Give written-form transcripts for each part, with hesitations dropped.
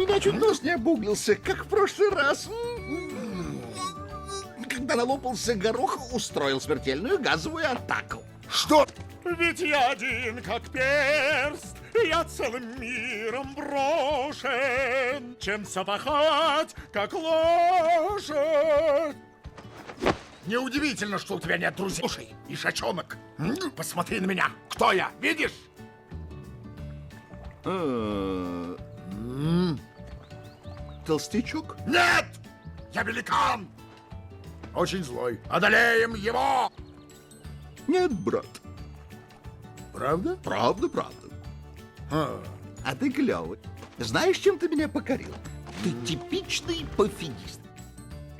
меня чуть нос не обуглился, как в прошлый раз. Когда налопался горох, устроил смертельную газовую атаку. Что? Ведь я один как перст, я целым миром брошен, чем сопахать, как лошадь. Неудивительно, что у тебя нет друзей. Слушай, ишачонок, м? посмотри на меня. Кто я? Видишь? Э, Толстячок? Нет! Я великан! Очень злой. Одолеем его! Нет, брат. Правда? Правда, правда. А. А ты клевый. Знаешь, чем ты меня покорил? Ты типичный пофигист.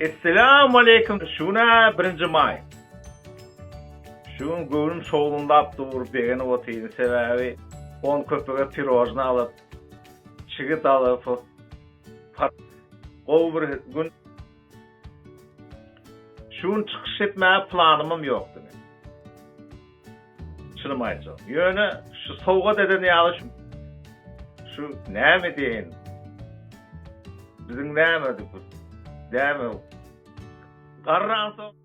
Esselamu aleýkum şu gün-ä birinji maý. Şu gün göwnüm şowlundap dur begenip otyryn sebäbi on köpege pirojny alyp çigit alyp gowy bir gün. Şu gün çykyş etmäge planymam ýokdy meniň. Çynymy aýtjak. Ýöne şu sowgat eden ýaly şu şu näme diýeýin. Biziň näme näme garransoň.